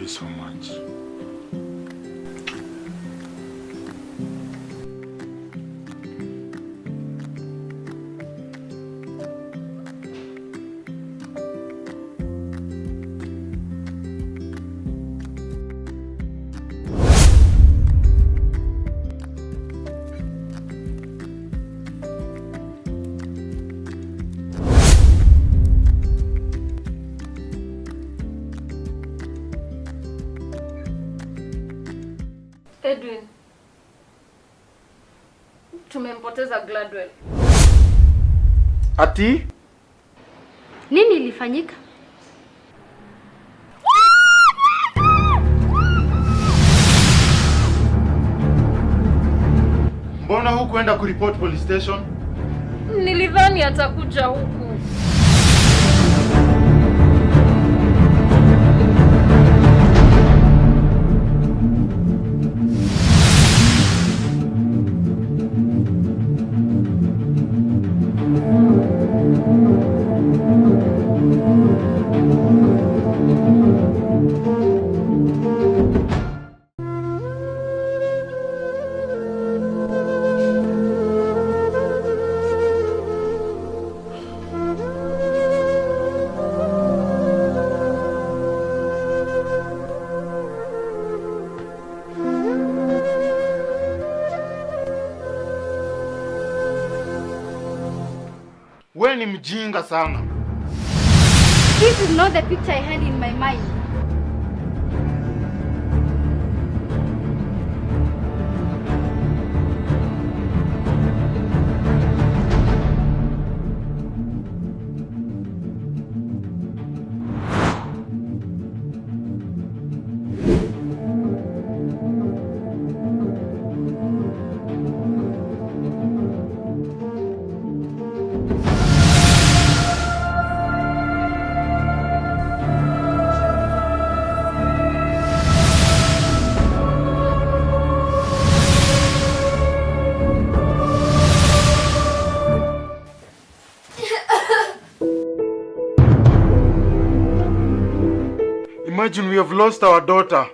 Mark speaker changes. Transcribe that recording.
Speaker 1: love you so much.
Speaker 2: Edwin, tumempoteza Gladwell.
Speaker 1: Ati?
Speaker 3: Nini ilifanyika?
Speaker 1: Mbona hukuenda kuripoti police station?
Speaker 2: Nilidhani atakuja huku.
Speaker 1: We ni mjinga sana.
Speaker 3: This is not the picture I had in my mind.
Speaker 1: Imagine we have lost our daughter.